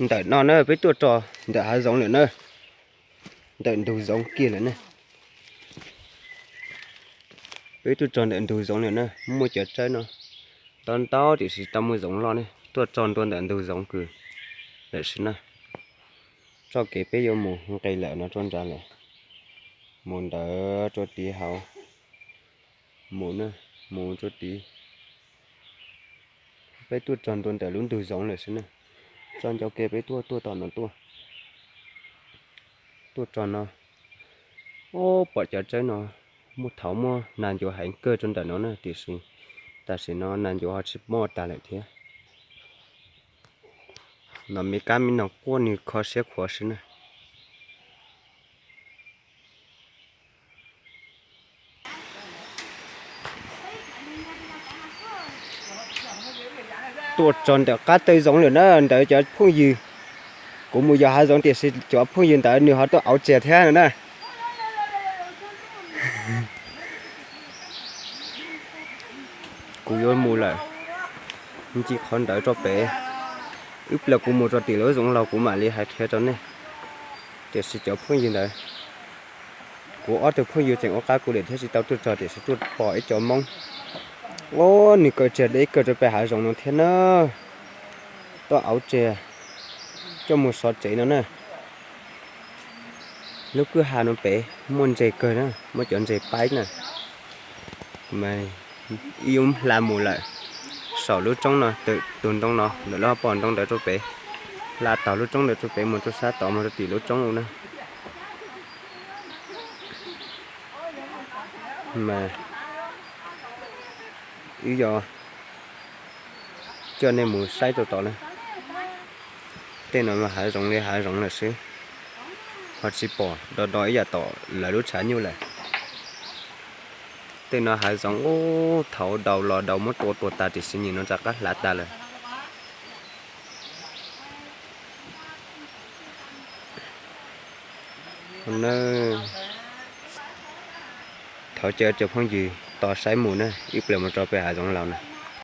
Ntawm no na peb tuaj txog ntawm hav zoov lawm na, ntawm ntug zoov kiag lawm na. Peb tuaj txog ntawm ntug zoov lawm na, muaj cov tsev no ntau ntau tiam sis tau muaj zoov loj ne, tuaj txog ntua ntawm ntug zoov kws lawm xwb na. Txoj kev peb yuav mus nqis lawm no rau nrad lawm, mus ntawd rau tid hauv, mus na, mus rau tid. Peb tuaj txog ntua ntawm lub ntug zoov lawm xwb na, txoj ncauj kev peb tuaj tuaj tom no tuaj, tuaj txog no, o, pom cov tsev no, muaj thaud muaj nas ncuav heev kawg rau ntawm no na tiam sis tam sim no nas ncuav ho tsis muaj tag lawm thiab. No me kab me noog quaj nws kho siab khuav xwb na. Tuaj txog ntawm qab taw zoov lawm na ntawd cov phooj ywg. Kuv mus yos hav zoov tiam sis cov phooj ywg ntawd nws ho tuaj auv tsev thiab no na. Kuv yuav mus lawm, nce qhov ntawd rau pem. Ib pliag kuv mus rau tim lub zoov laus kuv mam li hais qhia rau nej. Tiam sis cov phooj ywg ntawd, kuv ob tug phooj ywg tseem ua qab kuv lawm thiab tsis tau tuaj txog tiam sis tuaj pom ib co Hmoob, o, nws kaw tsev deb kawg rau pem hav zoov no thiab na. Tuaj auv tsev coj mus xov tsev no na. Lub kwj ha no pem muaj ntses kawg na, muaj cov ntses paib na. Mas ib yam hla mus lawm saum lub roob no, tus ntoo no ntawm lub pob ntoo ntawd rau pem, hla taug lub roob ntawd rau pem mus rau sab tod mus rau tim lub roob ub na. Mas wb yuav coj nej mus saib rau tod na. Tej no mas hav zoov li hav zoov lawm xwb, ho tsis pom do do ib yam tom lawv lub tshav nyuj lawm. Tej no hav zoov ub, thaud daus los daus muab tua tuag tas tiam sis nim no rov qab hlav tas lawm. Thov caw cov phooj ywg tos saib mus na, ib pliag mus rau pem hav zoov laus na.